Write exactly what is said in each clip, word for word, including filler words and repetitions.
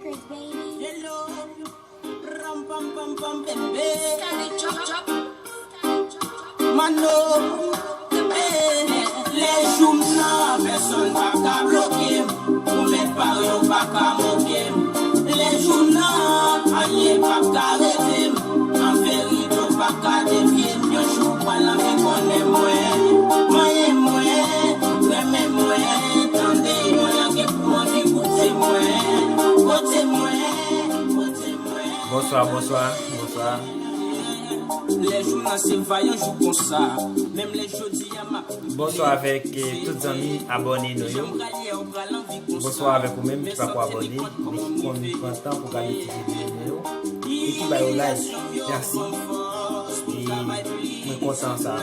Hello. Ram pam pam pam bebe. Mano. Bebe. Lè jou m nan, pèsonn pa ka bloke m. Ou mèt pare, ou pa ka moke m. Lè jou m nan, anyen p ap ka rete m. An verite, ou p ap ka devye m. Yon jou ou pral anvi konnen mwen. Manyen mwen, renmen mwen, tande yon lang pou anvi koute mwen. Kote mwen, kote mwen. Bonswa, bonswa, bonswa. Lè jou nan se va yon jou konsa. Menm lè jodi a m ap Bonswa avèk eh, tout zanmi abòne nou yo. Bonswa avèk ou menm ki pako abòne, men ki konn pran tan pou gade ti videyo nou yo. E ki ba yo like. Mèsi. E mwen kontan sa.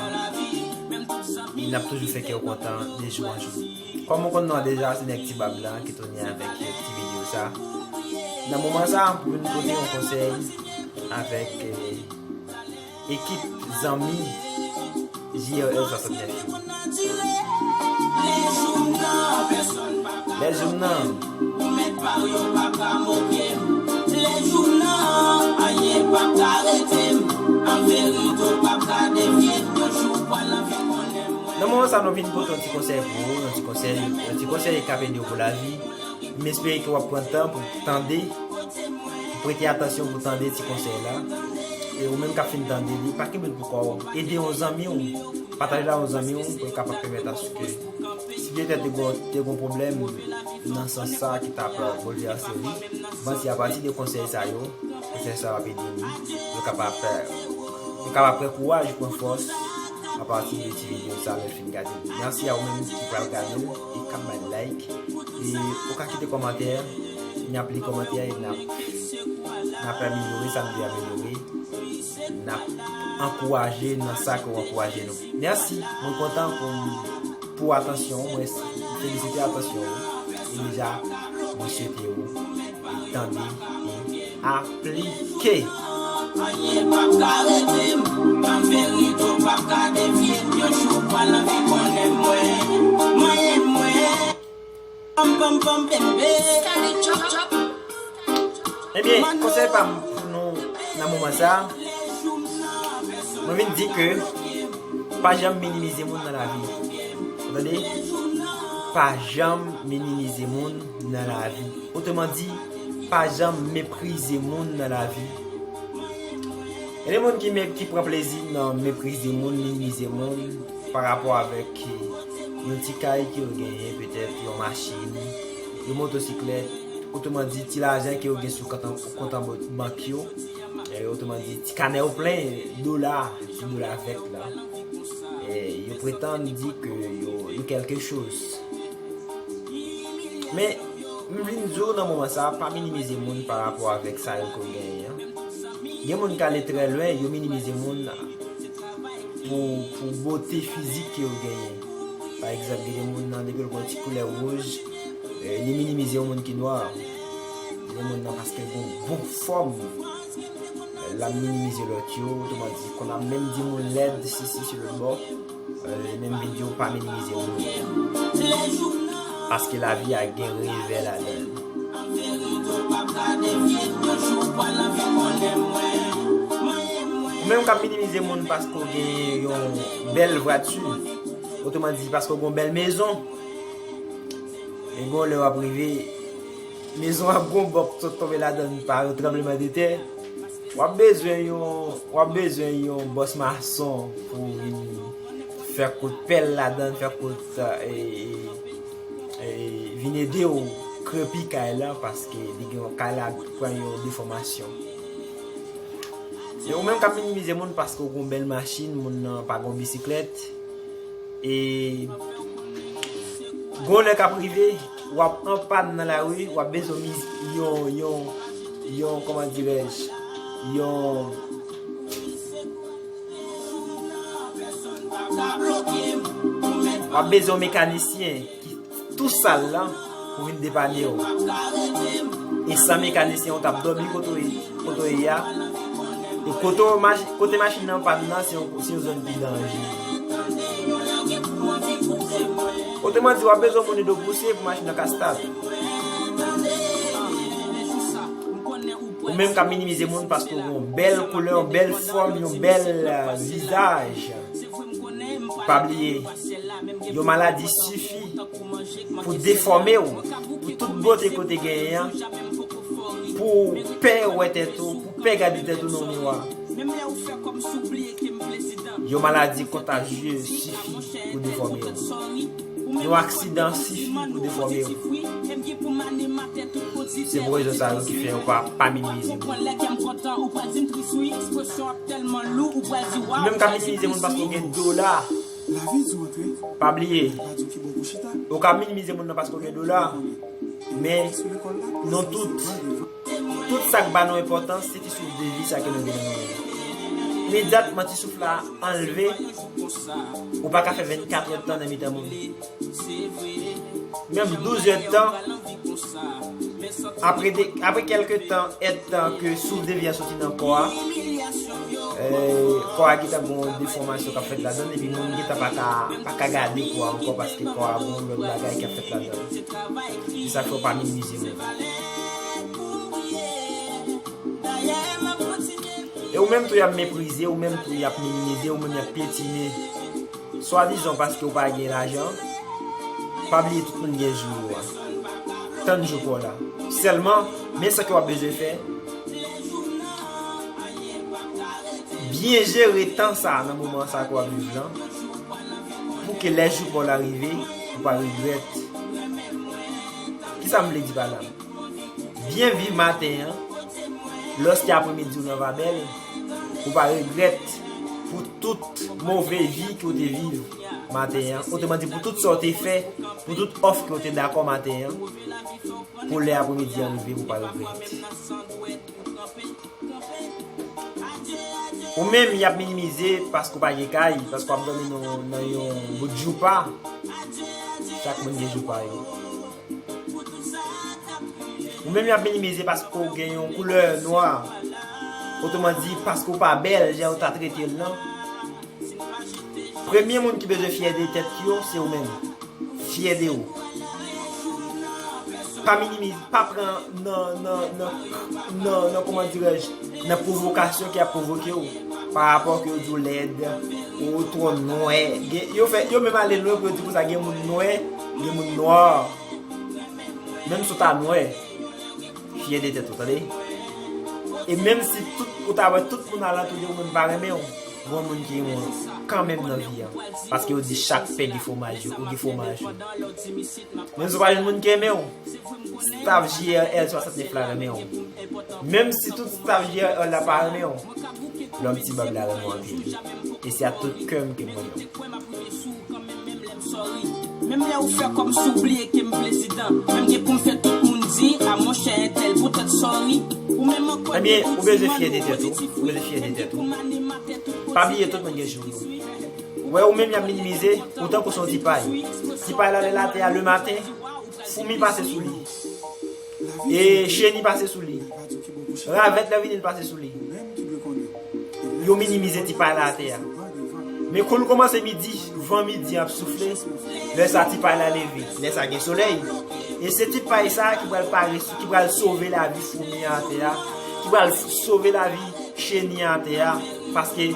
E n ap toujou fè kè w kontan de jou an jou. Kòm ou konn nou an deja, se nèg Ti Bab la ki tounen avèk eh, ti videyo sa. Nan moman sa, pou vin pote yon konsèy avèk eh, ekip zanmi J R L swasannnèf yo. Lè jou m nan, nan moman sa nou vin pote yon ti konsèy pou ou, yon ti konsèy, yon ti konsèy k ap ede w pou lavi. M espere ke w ap pran tan pou tande, pou prete atansyon pou tande ti konsèy la. E ou menm k ap fin tande li, pa kenbe l pou kò w. Ede yon zanmi w, pataje l ak yon zanmi w pou l kapab pèmèt aske si petèt te gon, te gon pwoblèm nan sans sa ki t ap boulvèse li, m panse apati de konsèy sa yo, konsèy sa yo ap ede li, yo kapab, yo kapab pran kouraj, pran fòs apati de ti videyo sa lè l fin gade li. Mèsi a ou menm ki pral gade l e k ap bay like. E ou ka kite kòmantè, n ap li kòmantè e n ap, n ap amelyore sa n dwe amelyore. N ap ankouraje nan sa ke w ankouraje nou. Mèsi, mwen kontan pou, pou atansyon w, mwen felisite atansyon w. E deja, mwen swete w tande e aplike. Anyen p ap ka rete m, an verite w p ap ka devye m. Yon jou w pral anvi konnen mwen, manyen mwen. Pam pam pam bebe. Ebyen, konsèy pa m pou nou nan moman sa, mwen vin di ke pa janm minimize moun nan lavi. Ou tande? Pa janm minimize moun nan lavi. Otreman di, pa janm meprize moun nan lavi. Gen de moun ki, me- ki pran plezi nan meprize moun, minimize moun, pa rapò avèk yon ti kay ke yo genyen, petèt yon machin, yon motosiklèt, otreman di, ti lajan ke yo gen sou kont an, kont an bank yo, e, otreman di, ti kanè yo plen dola, ti dola vèt la. E, yo pretann di ke yo, yo kèlke choz. Men, m vin di w nan moman sa, pa minimize moun pa rapò avèk sa yo ke w genyen an. Gen moun k ale trè lwen, yo minimize moun pou, pou bote fizik ke yo genyen. Pa egzanp, gen de moun nan, depi l gon ti koulè wouj, eh, li minimize yon moun ki nwa. Gen moun nan paske l gon bon fòm, eh, l ap minimize lòt yo, otreman di, konn ap menm di moun lèd, sesi, selòtbò. Eh, menm videyo pa minimize moun. Paske lavi a gen revè ladan l. Ou menm k ap minimize moun paske w gen yon bèl vwati, otreman di paske w gen yon bèl mezon, e gen yon lè w ap rive, mezon an ap gen yon bòk sot tonbe ladan l pa yon tranblemanntè. W ap bezwen yon, w ap bezwen yon bòs mason pou vin fè kout pèl ladan l, fè kout, e, e, e, vin ede w krepi kay la, paske li gen yon kay la pran yon defòmasyon. E ou menm k ap minimize moun paske w gen yon bèl machin, moun nan pa gen yon bisiklèt, e gon lè k ap rive, w ap anpàn nan lari, w ap bezwen miz- yon, yon, yon, kòman dirèj, yon, w ap bezwen yon mekanisyen ki tou sal la pou vin depane w. E san mekanisyen, ou t ap dòmi kote w ye, kote w ye a. E kote w mach- kote machin nan pàn nan, se yon, se yon zòn ki danje. Otreman di, w ap bezwen moun ede w pouse pou machin nan ka stab. Ou menm k ap minimize moun paske w gen yon bèl koulè, yon bèl fòm, yon bèl, euh, vizaj. Pa bliye, yon maladi sifi pou defòme w, pou tout bote ke w te genyen an, pou w pè wè tèt ou, pou w pè gade tèt ou nan miwa. Yon maladi kontajye sifi pou defòme w. Yon aksidan sifi pou defòme w. Se pou rezon sa yo ki fè yo pa, pa minimize moun. Ou menm k ap minimize moun paske w gen dola. Pa bliye, ou ka minimize moun nan paske w gen dola. Men, nou tout, tout sa k ba nou enpòtans, se ti souf de vi sa ke nou gen nan nou. Imedyatman ti souf la anlve, ou pa ka fè vennkat èdtan nan mitan moun. Menm douz èdtan, apre de, apre kèlke tan, èdtan ke souf de vi a soti nan kò a, eh, kò a gentan gon defòmasyon k ap fèt ladan l, epi moun gentan pa ka, pa ka gade kò a ankò paske kò a gon lòt bagay k ap fèt ladan l. Se sa k fè w pa minimize moun. E ou menm tou y ap meprize, ou menm tou y ap minimize, ou menm y ap pyetine. Swadizan paske w pa gen lajan, pa bliye tout moun gen jou yo a. Tann jou pa w la. Sèlman, men sa ke w ap bezwen fè, byen jere tan sa a nan moman sa a ke w ap viv lan, pou ke lè jou pa w la rive, ou pa regrèt. Kisa m vle di pa la? Byen viv maten an, lòske apremidi w lan va bèl, ou pa regrèt pou tout move vi ke w te viv maten an, otreman di, pou tout sa w te fè, pou tout òf ke w te dakò maten an, pou lè apremidi an rive, ou pa regrèt. Ou menm, y ap minimize paske w pa gen kay, paske w ap dòmi nan, nan yon bout joupa. Chak moun gen joupa yo. Ou menm y ap minimize paske w gen yon koulè nwa. Otreman di, paske w pa bèl, jan yo ta trete l lan. Premye moun ki bezwen fyè de tèt yo, se ou menm. Fyè de ou. Pa minimize, pa pran nan, nan, nan, nan, nan, kòman dirèj, nan pwovokasyon ke y ap pwovoke w. Pa rapò ke yo di w lèd, ou twò nwè. Gen, yo fè, yo menm ale lwen pou yo di konsa gen moun nwè, gen moun nwa. Menm si w ta nwè, fyè de tèt ou, tande. E menm si tout, ou ta wè tout moun alantou de ou menm pa renmen w, gon moun ki renmen w kanmenm nan vi an. Paske yo di chak pen gen fwomaj yo, ou gen fwomaj ou. Menm si w pa jwenn moun ki renmen w, staff J R L swasantnèf la renmen w. Menm si tout staff J R L la pa renmen w, lòm ti bab la renmen w anpil. E se ak tout kè m ke m renmen w. Menm lè ou fè kòmsi w bliye ke m prezidan, menm gen pou m fè tout moun di, a monchè entèl poutèt sa w ri. Ou menm ankò. Ebyen, ou bezwen fyè de tèt ou, ou bezwen fyè de tèt ou. Pa bliye tout moun gen jou yo. Wè ou menm y ap minimize, ou tankou se yon ti pay. Ti pay la lè l atè a lematen, foumi pase sou li. E cheni pase sou li. Ravèt lè vini l pase sou li. Yo minimize ti pay la atè a. Men kou l kòmanse midi, van midi ap soufle, lè sa ti pay la leve, lè sa gen solèy. E se ti pay sa ki pral pare, ki pral sove lavi foumi an atè a, ki pral sove lavi cheni an atè a, paske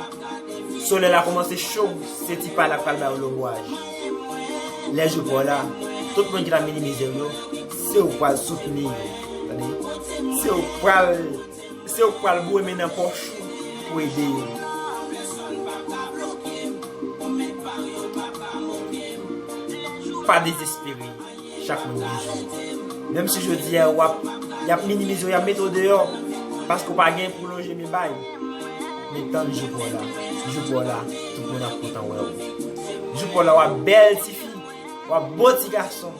solèy la kòmanse cho, se ti pay la k pral ba yo lonbwaj. Lè jou pa w la, tout moun ki t ap minimize w yo, se ou k pral soutni yo. Tande? Se ou k pral, se ou k pral boure men nan pòch ou pou ede yo. Pa dezespere. Chak moun gen jou. Menm si jodi a w ap, y ap minimize w, y ap mete w deyò, paske w pa gen pou w lonje men bay. Men tann jou pa w la. Jou pa w la, tout moun ap kontan wè w. Jou pa w la, w ap bèl tifi, w ap bo ti gason.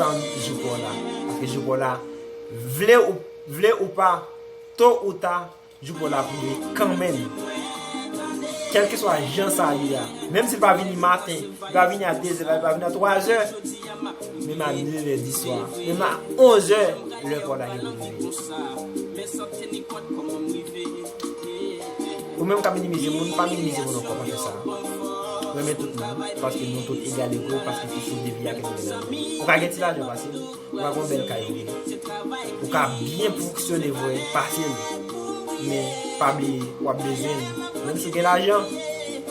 Tann jou pa w la. Paske jou pa w la, vle ou, vle ou pa, to ou ta, jou pa w la ap rive kanmenm. Kèlkeswa jan sa ye a, menm si l pa vini maten, li pa vini a dezè, li pa vini a twazè, menm a nevè di swa, menm a onzè, lè pa w la gen pou l rive. Ou menm k ap minimize moun, pa minimize moun ankò, pa fè sa. Renmen tout moun, paske nou tout egal ego, paske se souf de vi a ke nou gen nan nou. Ou ka gen ti lajan fasil, ou ka gen yon bèl kay vre. Ou ka byen fonksyone vre, pase l. Men pa bliye, w ap bezwen l. Menm si w gen lajan,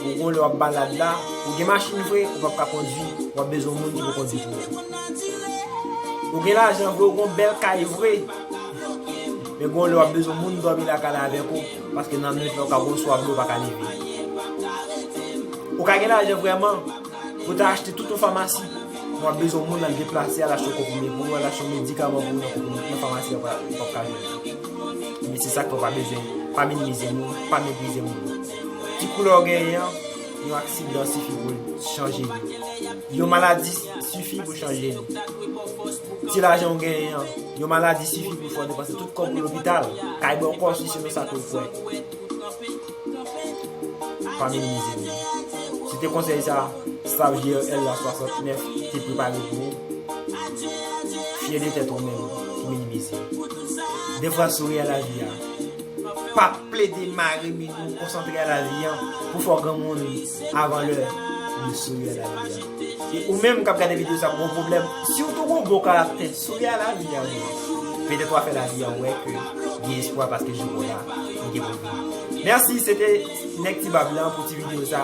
ou gon lè w ap malad la, ou gen machin vre, ou p ap ka kondui, w ap bezwen yon moun ki pou kondui pou ou. Ou gen lajan vre, ou gon bèl kay vre, men gon lè w ap bezwen moun dòmi lakay la avèk ou, paske nan nwit la ou ka gon swaf dlo ou pa ka leve. Ou ka gen lajan vrèman pou w ta achte tout yon famasi, men w ap bezwen moun al deplase, al achte yon konprime pou ou, al achte yon medikaman pou ou nan konprime, nan famasi la ou p ap ka jwenn. Men se sa k fè w pa bezwen, pa minimize moun, pa meprize moun. Ti koulè w genyen an, yon aksidan sifi pou l chanje vi. Yon maladi sifi pou chanje vi. Ti lajan w genyen an, yon maladi sifi pou fè w depanse tout kòb ou lopital, kay bò kò w si se nan sa ke w kwè. Pa minimize moun. Se te konsèy sa staff G R L la swasantnèf te prepare pou ou. Fyè de tèt ou menm ki minimize. Defwa souri a lavi a. Pa plede mare men nou konsantre a lavi an pou fè w granmoun avan lè. Men souri a lavi an. E ou menm k ap gade videyo sa, gon pwoblèm, si w tou gon bon karaktè, souri a lavi an. Petèt w a fè lavi an wè ke gen espwa paske jou w la, ou gen pou vini. Mèsi, se te Nèg Ti Bab lan pou ti videyo sa.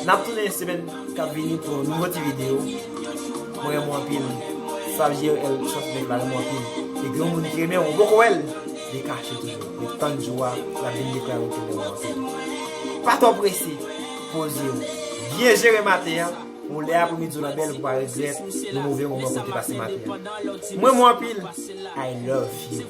N ap tounen semèn k ap vini pou yon nouvo ti videyo. Mwen renmen w anpil. Staff G R L swasantnèf la renmen w anpil. E gen yon moun ki renmen w, ou poko wè l, li kache toujou. Men tann jou a, l ap vin deklare w ke l renmen w anpil. Pa twò prese, poze w. Byen jere maten an. Ou lè apremidi w la bèl, ou pa regrèt yon move moman kote pase maten an. Mwen, mwen anpil. I love you.